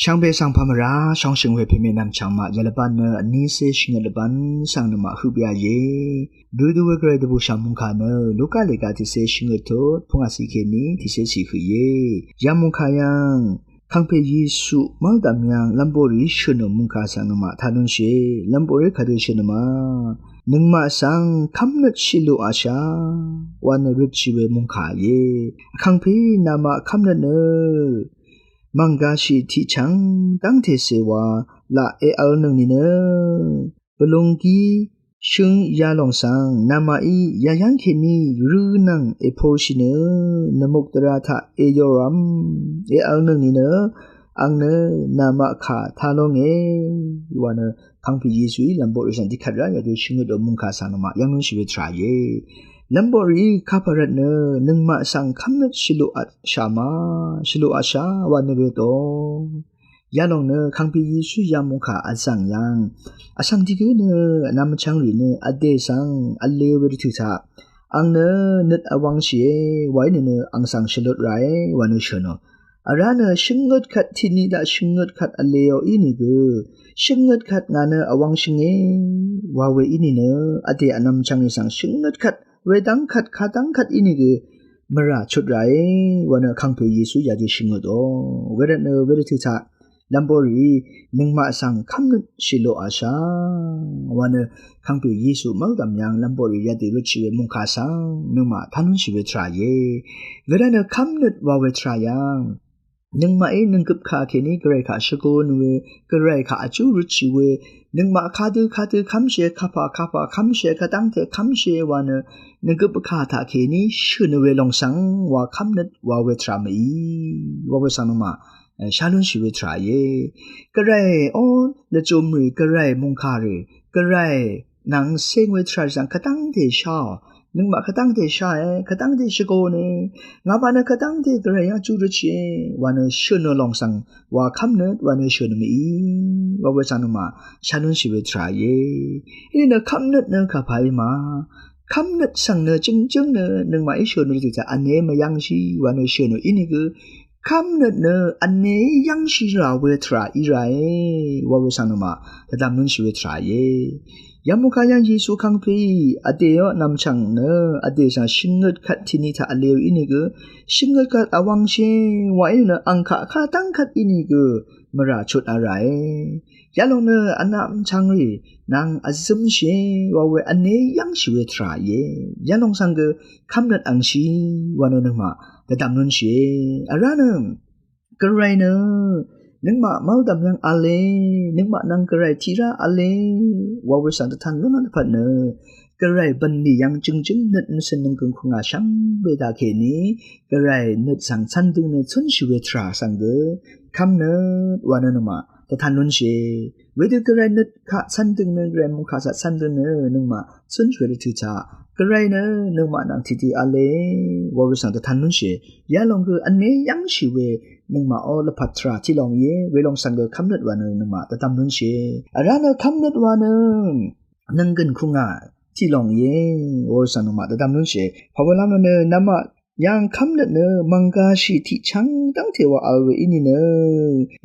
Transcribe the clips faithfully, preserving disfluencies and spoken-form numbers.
Shvngbe svng pà mvrá shóngshø̀ng we pèmè nv̀mchv̀ng maq yv̀lvbán nø vnícé shvngøt lvbán svng nø maq høq byaìe. Dødø we gvray dvbùshà mòngkà nø Luka lèga tiqcé shvngøt tut pungàcì kèní tiqcé cì høqìe. Yamòngkà yv̀ng Kàngpè Yesu mv́ldv̀m yv̀ng lv́mbotrìí shø̀nò mòngkà svng nø maq taq lúnshìe. Lv́mbotrìí kadø shø̀nò ma, nøngmaq svng kv́mnøt shìlò vsha wa nø røtshì we mòngkà íe. Kàngpèí namaq kv́mnøt nø mv̀nggashì tiqchv̀ng dv́ngte cè wa laq èvlnøng nìnø bvlunggi shøng yalòng svng namaqí yayv́ng kèní rø nvng èposhì nø nvmukdvra taq èyorvm èvlnøng nìnø ang nø namaq kà taq lónge wa nø Kàngpè Yesuí lv̀mbotrì svng dikvt rá yadø shvngøt dø mòngkà svng nø maq yv́ng lúnshì we tvrà íe. Lv́mbotrìí kapà rvt nø nøngmaq svng kv́mnøt shìlò vsha ma, shìlò vsha wa nø røtò. Yalòng nø Kàngpè Yesu yamòngkà vzv̀ng yv̀ng vsvng tiq gǿ nø vnvm vchvngrì nø vdè svng vle we rvtø̀ taq ang nø nøt vwv̄ngshìe wa í nìnø ang svng shvlut ràe wa nø shø̀nò. Vrá nø shvngøt kvt tiqni daq shvngøt kvt vleò ínìgø shvngøt kvt ngà nø vwv̄ngshìnge wa we í nìnø vdè vnvm vchvngrì svng shvngøt kvt wedv́ng kvt kadv́ng kvt ínìgø mvrà chut ràe wa nø Kàngpè Yesu yadø shvngøtò. Wervt nø wervtø̀ taq lv́mbotrìí nøngmaq svng kv́mnøt shìlò vsha wa nø Kàngpè Yesu mv́ldv̀m yv̀ng lv́mbotrì yadø røtshì we mòngkà svng nøngmaq taq lúnshì we tvrà íe. Wervt nø kv́mnøt wa we tvrà yv̀ng nøngmaqí nønggøp kà kèní gvray kà shvgun we, gvray kà vjú røtshì we, nøngmaq kadø kadø kv́mshìe, kapà kapà kv́mshìe, kadv́ngte kv́mshìe wa nø nønggøp kà taq kèní shø̀n we lòng svng wa kv́mnøt wa we tvrà mèí wa we svng nøngmaq shá lúnshì we tvrà íe. Gvray ó lvjùmrì, gvray mòngkàrì, gvray nvng ceng we tvrà svng kadv́ngte sháò. Nøngmaq kadv́ngte sháe, kadv́ngte shvgone. Ngàmaq nø kadv́ngte gvray yv́ng vjú røtshìe wa nø shø̀nò lòng svng wa kv́mnøt wa nø shø̀nò mèí wa we svng nøngmaq shá lúnshì we tvrà íe. Í nø kv́mnøt nø kapà í ma, kv́mnøt svng nø jøngjǿng nø nøngmaqí shø̀nò rvtø̀ taq vne mvyv́ngshì wa nø shø̀nò ínìgø kv́mnøt nø vneí yv́ngshì rà we tvrà í ràe wa we svng nøngmaq dvdvm lúnshì we tvrà íe. Yamòngkà yv̀ng Yesu Kàngpèí vdè ó vnvm vchv̀ng nø vdè svng shvngøt kvt tiqni taq vleò ínìgø shvngøt kvt vwv̄ngshìe wa í nø ang kaq kadv́ng kvt ínìgø mvrà chut a ràe. Yalòng nø vnvm vchvngrì nvng vzømshìe wa we vneí yv́ngshì we tvrà íe. Yalòng svng gø kv́mnøt angshì wa nø nøngmaq dvdvm lúnshìe. Vrá nø gvray nø nøngmaq mv́ldv̀m yv́ng v̄le, nøngmaq nvng gvray tiqrá v̄le wa we svng dvtan lúnvt pvt nø gvray bv̀nlì yv́ng jø̀ngjǿng nøt mvcø̀n nònggø̀ng kùngà shvngbe daqkèní gvray nøt svng cv̄n døng nø cúnshì we tvrà svng gø kv́mnøt wa nø nøngmaq dvtan lúnshìe. Wedø gvray nøt kaq cv̄n døng nø, gvray mòngkà svng cv̄n døng nø nøngmaq cúnshì we rvtø̀ taq gvray nø nøngmaq nvng tiqdø v̄le wa we svng dvtan lúnshìe. Yalòng gø vne yv́ngshì we nøngmaq ó lvpat tvrà tiq lòng íe. Welòng svng gø kv́mnøt wa nø nøngmaq dvdvm lúnshìe. Vrá nø kv́mnøt wa nø nònggø̀n kùngà tiq lòng íe wa we svng nøngmaq dvdvm lúnshìe. Pàwelv́m nø nø namaq yv̀ng kv́mnøt nø mv̀nggashì tiqchv́ng dv́ngte wa vl we í nìnø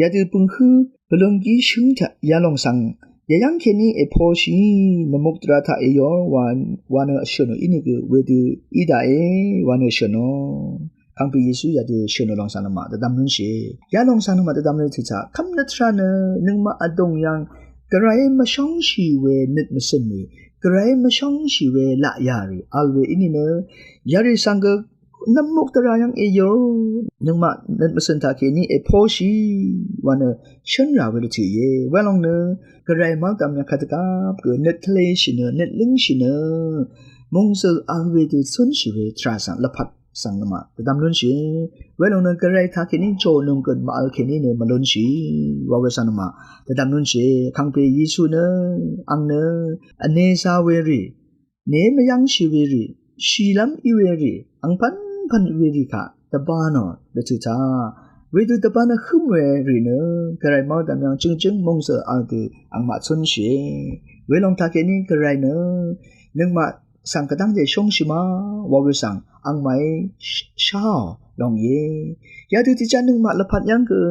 yadø bø̀nghǿ bvlúngí shǿng taq yalòng svng yayv́ng kèní èposhì nvmukdvra taq èyor wa nø vshø̀nò ínìgø wedø í daqe wa nø shø̀nò. Kàngpè Yesu yadø shø̀nò lòng svng nøngmaq dvdvm lúnshìe. Yalòng svng nøngmaq dvdvm lúnshìe taq kv́mnøt tvrà nø nøngmaq vdùng yv̀ng gvrayí mvshóngshì we nøt mvcø̀n rì, gvrayí mvshóngshì we laqyà rì vl we í nìnø yarì svng gø nvmukdvra yv́ng èyor nøngmaq nøt mvcø̀n taqkèní èposhì wa nø shǿn rà we rvtø̀ íe. Welòng nø gvray mv́ldv̀m yv́ng kadvgvp gø nøt tvleshì nø nøt língshì nø mòngzø̀l vl wedø cúnshì we tvrà svng lvpat svng nøngmaq dvdvm lúnshìe. Welòng nø gvray taqkèní jò nònggø̀n màvl kèní nø mvlúnshì wa we svng nøngmaq dvdvm lúnshìe. Kàngpè Yesu nø ang nø vne zā we rì, vne mvyv́ngshì we rì, shìlv́m í we rì, angpv́npv̀n í we rì kaq dvbā nò rvtø̀ taq wedø dvbā nø hǿm we rì nø gvray mv́ldv̀m yv́ng jø̀ngjǿng mòngzø̀l vl dø angmaq cúnshìe. Welòng taqkèní gvray nø nøngmaq svng gvdv́ngte shóngshì ma wa we svng angmaqí sháò lòng íe. Yadø tiqjá nøngmaq lvpat yv́ng gø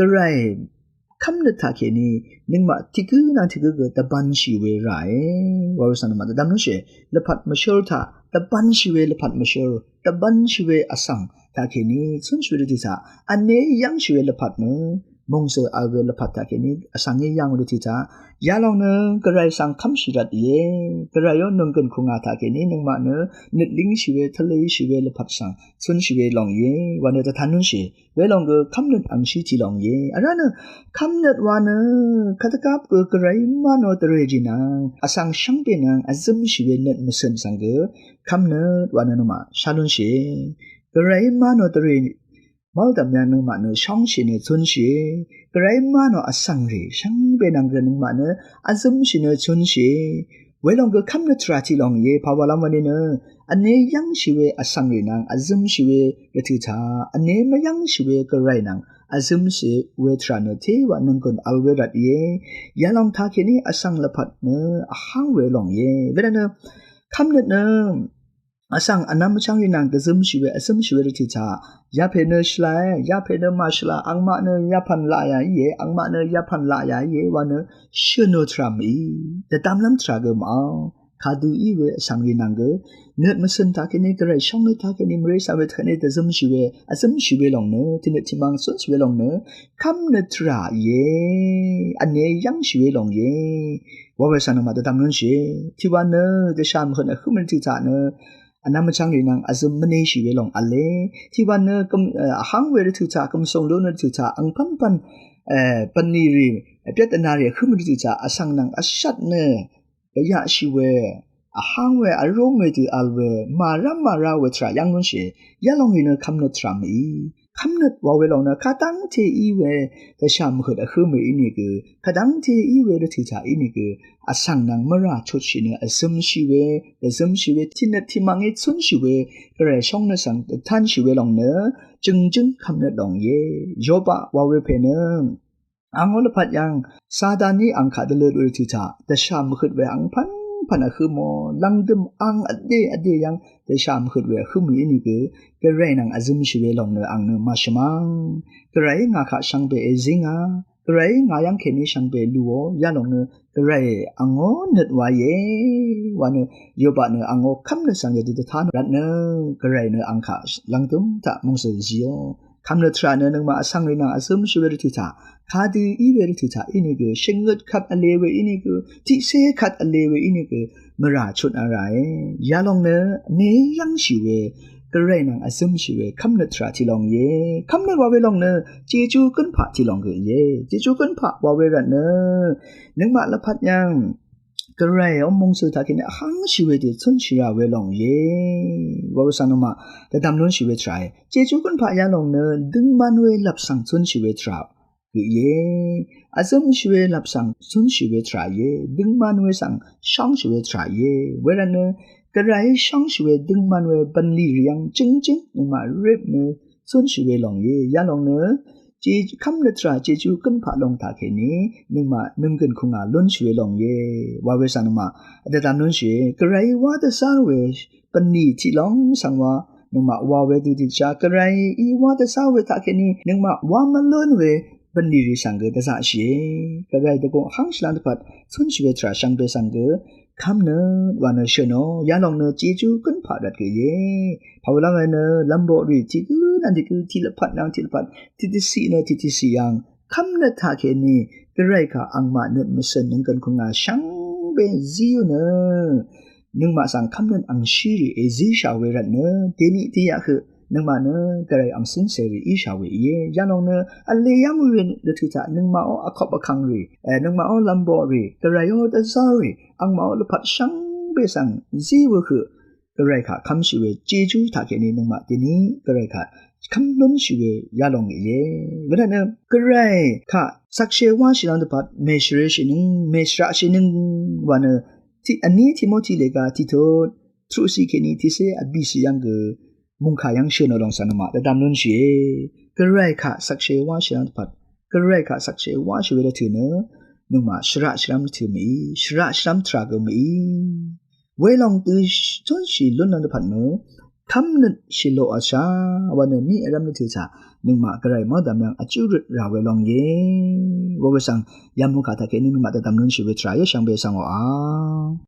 Gvray kv́mnøt taqkèní nøngmaq tiq gǿ nvng tiq gǿ gø dvbānshì we ràe. Wa we svng nøngmaq dvdvm lúnshìe. Lvpat mvshǿr taq dvbānshì we lvpat mvshǿr, dvbānshì we vsvng taqkèní cúnshì we rvtø̀ taq vnē yv́ngshì we lvpat nø mòngzø̀ vl we lvpat taqkèní vsvng í yv́ng we rvtø̀ taq yalòng nø Gvray svng kv́mshì rvt íe. Gvray ó nònggø̀n kùngà taqkèní nøngmaq nø nøt língshì we, tvleshì we lvpat svng cúnshì we lòng íe wa nø dvtan lúnshìe. Welòng gø kv́mnøt angshí tiq lòng íe. Vrá nø kv́mnøt wa nø kadvgvp gø Gvray mvnò dvrè jì nvng vsvng shvngbe nvng vzømshì we nøt mvcø̀n svng gø kv́mnøt wa nø nøngmaq shá lúnshìe. Gvray mvnò dvrè mv́ldv̀m yv́ng nøngmaq nø shóngshì nø cúnshìe. Gvray mvnò vsvng rì shvngbe nvng gø nøngmaq nø vzømshì nø cúnshìe. Welòng gø kv́mnøt tvrà tiq lòng íe. Pà walv́m vní nø vnē yv́ngshì we vsvng rì nvng vzømshì we rvtø̀ taq vnē mvyv́ngshì we Gvray nvng vzømshì we tvrà nø téwa nònggø̀n vl we rvt íe. Yalòng taqkèní vsvng lvpat nø vháng we lòng íe. Wervt nø kv́mnøt nø vsvng vnvm vchv́ng rì nvng dvzømshì we vzømshì we rvtø̀ taq yapè nø shvlae, yapè nø màshvla, angmaq nø yapv̀n laqya íe, angmaq nø yapv̀n laqya íe wa nø shø̀nò tvrà mø̀í, dvdvmlv́m tvrà gø màvl. Kadø í we vsvng rì nvng gø nøt mvcø̀n taqkèní Gvray shóngnøt taqkèní mvré caq we taqkèní dvzømshì we vzømshì we lòng nø tiqnøt tiqmvng cúnshì we lòng nø kv́mnøt tvrà íe. Vnē yv́ngshì we lòng íe. Wa we svng nøngmaq dvdvm lúnshìe. Tiqwa nø dvshà mvhøt vhǿm rvtø̀ taq nø vnvm vchv́ng rì nvng vzøm mvnēshì we lòng v̄le. Tiqwa nø gøm, e, vháng we rvtø̀ taq, gø̀msùng lún rvtø̀ taq, angpv́npv́n, e, bv̀nlì rì, e, bvyvt dvna rì vhǿm rvtø̀ taq vsvng nvng vshvt nø gvyaqshì we, vháng we vrúm we dø vl we, màrv́m màrá we tvrà yv́ng lúnshìe. Yalòng rì nø kv́mnøt tvrà mø̀í. Kv́mnøt wa we lòng nø kadv́ngte í we dvshà mvhøt vhǿm we ínìgø, kadv́ngte í we rvtø̀ taq ínìgø vsvng nvng mvrà chutshì nø vzømshì we, vzømshì we tiqnøt tiqmvngí cúnshì we Gvray shóngnøt svng dvtanshì we lòng nø jø̀ngjǿng kv́mnøt lòng íe. Yobaq wa we pè nø angó lvpat yv́ng Sataní ang kaq dvløt we rvtø̀ taq dvshà mvhøt we angpv́npv́n vhǿmò, lv̀ngdø̀m ang vdè vdè yv́ng dvshà mvhøt we vhǿm we ínìgø Gvray nvng vzømshì we lòng nø ang nø màshvmv́ng. Gvrayí ngà kaq shvngbe èzíngà, Gvrayí ngà yv́ng kèní shvngbe lùò. Yalòng nø Gvray angó nøt wa íe wa nø Yobaq nø angó kv́mnøt svng yadø dvtá rvt nø Gvray nø ang kaq lv̀ngdø̀m taq mòngzø̀ zíò. Kv́mnøt tvrà nø nøngmaq vsvng rì nvng vzømshì we rvtø̀ taq, kadø í we rvtø̀ taq ínìgø, shvngøt kvt vle we ínìgø, tiqcé kvt vle we ínìgø mvrà chutnà ràe. Yalòng nø vnē yv́ngshì we, Gvray nvng vzømshì we kv́mnøt tvrà tiq lòng íe. Kv́mnøt wa we lòng nø jejú gǿnpaq tiq lòng gø íe. Jejú gǿnpaq wa we rvt nø nøngmaq lvpat yv́ng Gvray ó mòngzø̀ taqkèní vhv́ngshì we dø cúnshì rà we lòng íe. Wa we svng nøngmaq dvdvm lúnshì we tvrà íe. Jejú gǿnpaq yalòng nø døngman we lvp svng cúnshì we tvrà gø íe. Vzømshì we lvp svng cúnshì we tvrà íe. Døngman we svng shóngshì we tvrà íe. Wervt nø Gvrayí shóngshì we døngman we bv̀nlì rì yv́ng jǿngjǿng nøngmaq rip nø cúnshì we lòng íe. Yalòng nø je, kv́mnøt tvrà jejú gǿnpaq lòng taqkèní nøngmaq nònggø̀n kùngà lúnshì we lòng íe. Wa we svng nøngmaq dvdvm lúnshìe. Gvrayí wá dvzár we bv̀nlì tiq lòng svng wa nøngmaq wa we dø tiqchá, Gvrayí wá dvzár we taqkèní nøngmaq wá mvlún we bv̀nlì rì svng gø dvzaqshìe. Gvray dvgùng vhv́ngshìlv́m dvpvt cúnshì we tvrà shvngbe svng gø kv́mnøt wa nø shø̀nò. Yalòng nø jejú gǿnpaq rvt gø íe. Pàwelv́m we nø lv̀mboqrì tiq gǿ nvng tiq gǿ, tiq lvpat nvng tiq lvpat, tiq dvciq nø tiq dvciq yv́ng kv́mnøt taqkèní Gvray kaq angmaq nøt mvcø̀n nònggø̀n kùngà shvngbe zíò nø nøngmaq svng kv́mnøt angshírì èzíshà we rvt nø dèni dèyaq høq nøngmaq nø Gvray ang cǿn cèrì íshà we íe. Yalòng nø vle yv́ng we rvtø̀ taq nøngmaqó vkop vkv̀ngrì, e, nøngmaqó lv̀mboqrì, Gvrayó dvzárì, angmaqó lvpat shvngbe svng zí we høq Gvray kaq kv́mshì we jejú taqkèní nøngmaq dèní Gvray kaq kv́m lúnshì we yalòng íe. Wervt nø Gvray kaq shvkshè wáshìlv́m dvpvt mèshvreshìnøng, mèshvraqshìnøng wa nø tiq, vní Timoti lèga tiqtut truqciq kèní tiqcé vbìciq yv́ng gø mòngkà yv́ng shø̀nò lòng svng nøngmaq dvdvm lúnshìe. Gvray kaq shvkshè wáshìlv́m dvpvt, Gvray kaq shvkshè wáshì we rvtø̀ nø nøngmaq shvraqshìlv́m rvtø̀ mìí, shvraqshìlv́m tvrà gø mìí. Welòng dø cúnshì lúnlv́m dvpvt nø kv́mnøt shìlò vsha wa nø mí vrv́m nø tø̀ taq nøngmaq gvray mvdv̀m yv̀ng vjú røt rà we lòng íe. Wa we svng yv̀mhø kà taq kèní nøngmaq dvdv̀m lúnshì we tvrà íe shvngbe svng oqà.